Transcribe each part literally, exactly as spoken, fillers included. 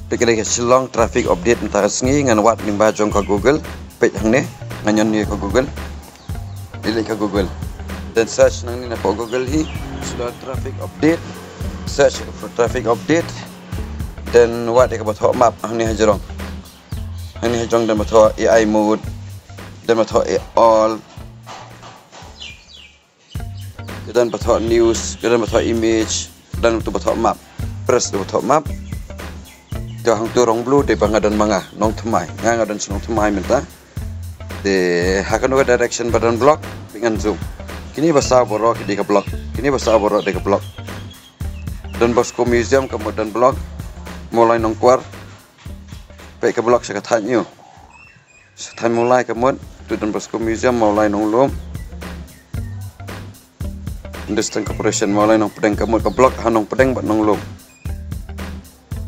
Peit ka dei ka Shillong traffic update mynta ka sngi, ngan wad lyngba jong ka Google. Peit hangne, ngan ïoh ïa ka Google. Delete ka Google. Then search nangne na pdeng Google hi, Shillong traffic update. Search for traffic update. Then wad ïa kaba thoh map hangne hajrong. Hangne hajrong don ba thoh A I mode. Don ba thoh all. Ka don ba thoh news, ka don ba thoh image, don uto ba thoh map. Press uto ba thoh map. Te hangto rong blue dei ba nga don ma nga, Nongthymmai. Nga nga don sha Nongthymmai mynta. Te ha kano ka direction ba don block, phi ngan zoom. Kine ba saw baroh ki dei ka block. Kine ba saw baroh dei ka block. Don Bosco Museum ka mut don block. Mawlai Nongkwar. Peit ka block sha ka thaiñ ïoh. Sha thaiñ Mawlai ka mut, to Don Bosco Museum, Mawlai Nonglum. Industry Corporation, Mawlai Nongpdeng ka mut ka block ha Nongpdeng bad Nonglum.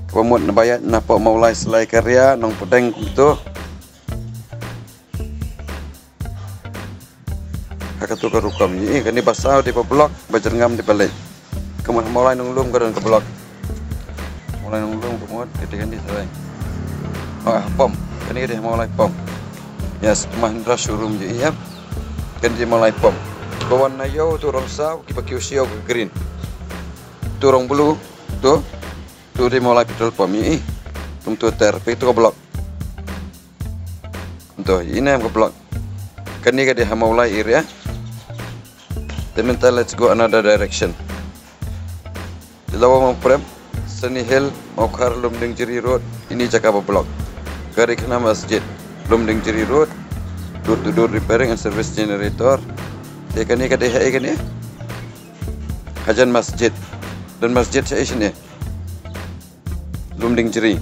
Kaba mut na ba ïaid na pdeng Mawlai Salai Karia, Nongpdeng kumto. Ha kato ka rukom ïa i, kane ba saw dei ba block, ba jyrngam dei ba leit. Ka mut ha Mawlai Nonglum ka don ka block. Mawlai Nonglum ka mut, ka dei kane dei. Ah, pom. Kane ka dei Mawlai pom. Yes, Mahindra showroom ïa i, ya. Kane dei Mawlai pom. Ba wan na ïew to rong saw, kiba kiew sha ïew ka green. To rong blue, to. To dei Mawlai petrol pump ïa i. Kumto ter, peit to ka block. Kumto, ïa i ne em ka block. Kane ka dei ha Mawlai area. Te mynta let's go another direction. Te la wan Mawprem, Sunny Hill, Mawkhar, Lumdiengjri Road, ine i jaka ba block. Kari Khana Masjid, Lumdiengjri Road, door to door repairing and service generator. Te kane ka dei ha i kane. Hajan Masjid. Don Masjid sha i shane. Lumdiengjri.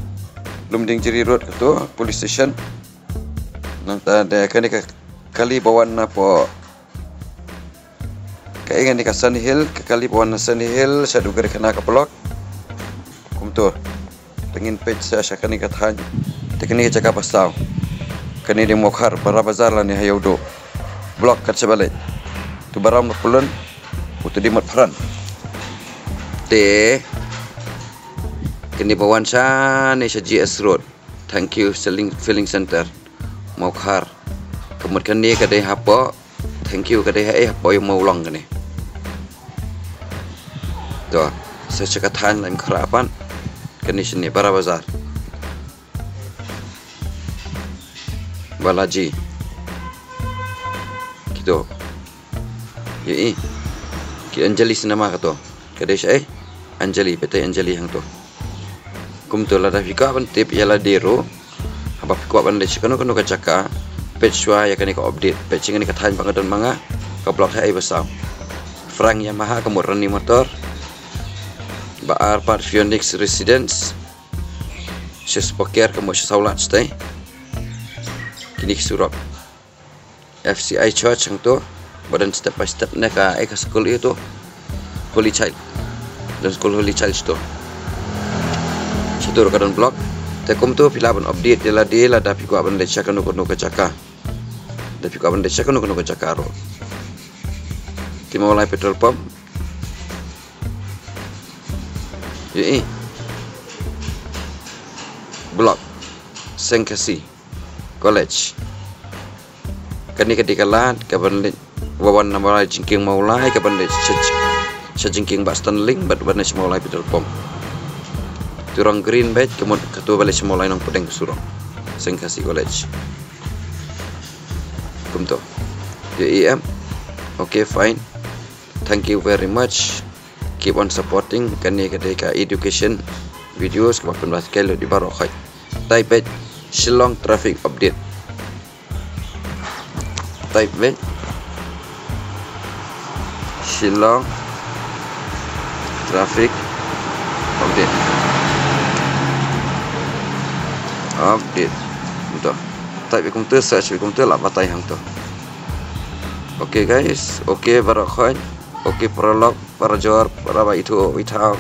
Lumdiengjri Road kato, police station. Nangta dei kane ka kali ba wan na pdeng. Ka ïa kane ka Sunny Hill, ka kali ba wan na Sunny Hill, shaduh Kari Khana ka block. Kumto. Te ngin peit sha, sha kane ka thaiñ. Te kane ka jaka ba saw. Kane dei Mawkhar, Bara Bazar lane ha Ïewduh. Block kat shaba leit. To Bara Mawpulun. Uto dei Motphran. Te kane ba wan shane sha G S Road. Thank you, selling, filling center. Mawkhar. Ka mut kane ka dei hapoh. Thank you ka dei ha i hapoh ïa Mawlong kane. To, sa sha ka thaiñ Laitumkhrah pat. Kane shane Bara Bazar. Balaji. Kito. Ïa i. Ki Anjali Cinema kato. Ka dei sha i. Anjali, peit i Anjali hangto. Kumto lada phi kwah ban tip ïa lade ruh. Haba phi kwah ban leit sha kano kano ka jaka. Peit shuwa ïa kane ka update. Peit sha kane ka thaiñ ba nga don ma nga. Ka block ha i ba saw. Frank Yamaha ka mut Rani Motor. Ba ar pat Phoenix Residence. Sha Spokane ka mut sha Sawlad shatei. Kine ki surok. F C I Church hangto. Ba don step by step ne ka, eh, ka school ïa to. Holy Child. Don school Holy Child to. Shato ruh ka don block. Te kumto phi lah ban update ïa lade lada phi kwah ban leit sha kano kano ka jaka. Da phi kwah ban leit sha kano kano ka jaka ruh. Te Mawlai petrol pump. Ïa i. Block. Seng Khasi College. Kane ka dei ka lad kaban leit, wa wan na Mawlai jingkieng Mawlai kaban leit sha, sha jingkieng Bah Stanley bad ban leit sha Mawlai petrol pump. To rong green beit ka mut kato ba leit sha Mawlai Nongpdeng ka surok. Seng Khasi College. Kumto. Ïa i em. Okay, fine. Thank you very much. Keep on supporting. Kane ka dei ka education videos kaba pynbna skhem ïa baroh khoit. Type beit Shillong traffic update. Type beit Shillong traffic update. Update. Kumto. Type beit kumto, search beit kumto, lah batai hangto. Okay guys, okay baroh khoit. Okay paralok, para jor, para ba ithuh, ithaw.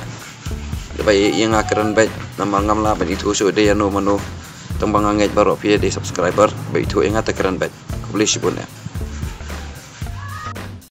Ba ïa nga kren beit, namar ngam lah ban ithuh shuh dei ïano mano. Tang ba nga ngeit baroh phi dei subscriber, ba ithuh ïa nga te kren beit. Khublei shibun ïa.